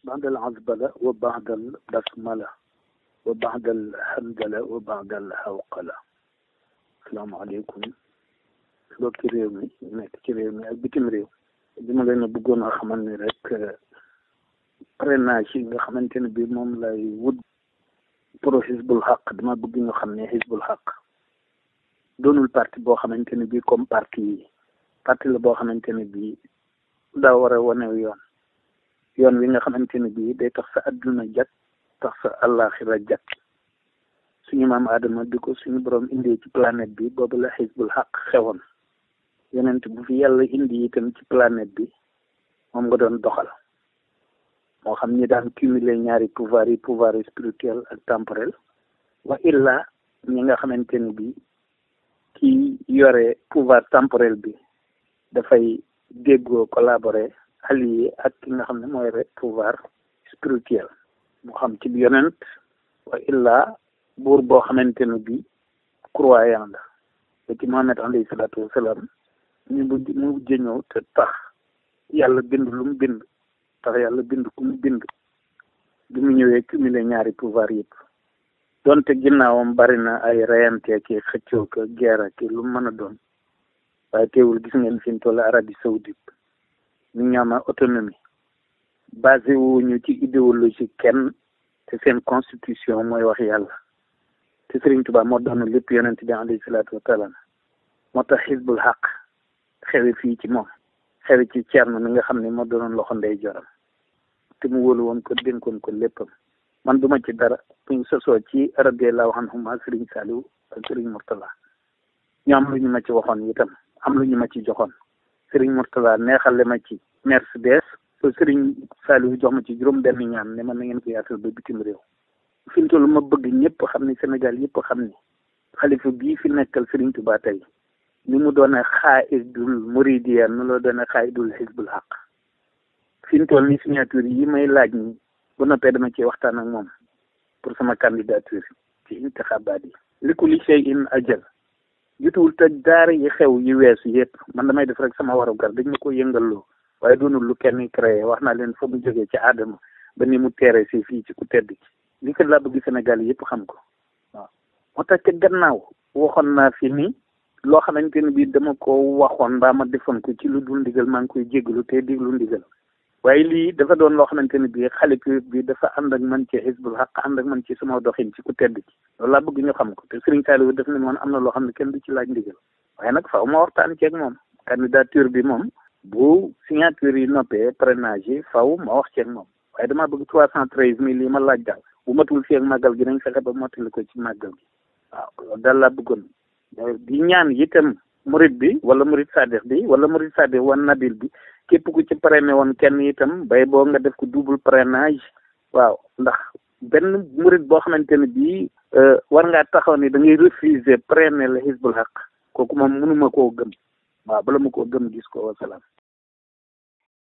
بعد العزبلة وبعد البسملة وبعد الحمدلة وبعد الحوقلة. asalaamaaleykum mbokki réew mi nekk ci réew mi ak bitim réew bi ma leen a bëggoon a xamal ni rek parrainage yi nga xamante ne bi moom lay wut pour Hizbul Haq dama bëgg ñu xam ne Hizbul Haq doonul parti boo xamante ne bi comme parti yi parti la boo xamante ne bi daa war a wane yoon wi nga xamante ne bi day tax sa adduna jag tax sa àllaaxira jag. suñu maam Adama bi ko suñu borom indee ci planète bi boobu la Hizbul Haq xewoon yonent bu fi yàlla indi itam ci planète bi moom nga doon doxal moo xam ñi daan cumuler ñaari pouvoir yi pouvoir spirituel ak temporel wa illa ñi nga xamante ne bi ki yore pouvoir temporel bi dafay déggoo collaborer allié ak ki nga xam ne mooy yore pouvoir spirituel moo xam ci yonent wa illa buur boo xamante ne bi croyant la ba ci Muhammad alayhi salaatu wasalaam mu mujj ñëw te tax yàlla bind lu mu bind tax yàlla bind ku mu bind bi mu ñëwee cumuler ñaari pouvoir yëpp donte ginnaawam bari na ay reyante ki xëccoo ko guerre ki lu mën a doon waaye teewul gis ngeen fi mu toll Arabie Saoudite ñu ñaam autonomie basé wuñu ci idéologie kenn te seen constitution mooy wax yàlla te Sëriñ Tuubaa moo doon lépp yonent bi alayhi salaatu wa salaam moo tax Hizbul Haq xewi fii ci moom xewi ci Ceerno mi nga xam ne moo doonoon loxo ndey joram te mu wóolu woon ko dénkoon ko léppam man duma ci dara buñ sosoo ci radiyallahu anhuma Sëriñ Saliou ak Sëriñ Murtala ñu am lu ñu ma ci waxoon itam am lu ñu ma ci joxoon Sëriñ Murtala neexale ma ci Mercedes so Sëriñ Saliou jox ma ci juróom benn ñaan ne man na ngeen ko yaatal ba bitim réew fi mu toll ma bëgg ñëpp xam ni Sénégal yëpp xam ni xalifa bii fi nekkal Sëriñ Tuubaa tey ni mu doone xaayidul muridiya nu la doone xaayidul Hizbul Haq fi mu toll ni signature yi may laaj ni bu noppee dama ci waxtaan ak moom pour sama candidature ci intixabaat yi li kulli shay'in ajal jutuwul te daara yi xew yi weesu yëpp man damay def rek sama warugar dañ ma ko yëngaloo waaye doonul lu kenn créé wax naa leen fa mu jógee ci aadama ba ni mu teere si fii ci ku tedd ci li ko laa bëgg Sénégal yëpp xam ko waaw moo tax ca gannaaw waxoon naa fi ni loo xamante ne bii dama ko waxoon mbaa ma defoon ko ci lu dul ndigal maa ngi koy jéggalu te diglu ndigal waaye lii dafa doon loo xamante ne bii xalifa bi dafa ànd ak man ci Hizbul Haq ànd ak man ci sama doxin ci ku tedd ci loolu laa bëgg ñu xam ko te Serigne Saliou def na moom am na loo xam ne kenn du ci laaj ndigal waaye nag faaw ma waxtaan ceeg moom candidature bi moom bu signature yi noppee parrainage yi faaw ma wax ceeg moom waaye damaa bëgg 313 000 yi ma laaj daal bu matul fii ak màggal gi nañ fexe ba mottali ko ci màggal gi waaw loolu daal laa bëggoon di ñaan itam murid bi wala murid sadix bi wala murid sadix wan nabil bi képp ku ci parrainé woon kenn itam bay boo nga def ko double parrainage waaw ndax benn murid boo xamante ne bii war ngaa taxaw ni da ngay refuser parrainé la Hizbul Haq kooku moom mënuma koo gëm waaw bala ma koo gëm gis ko wasalaam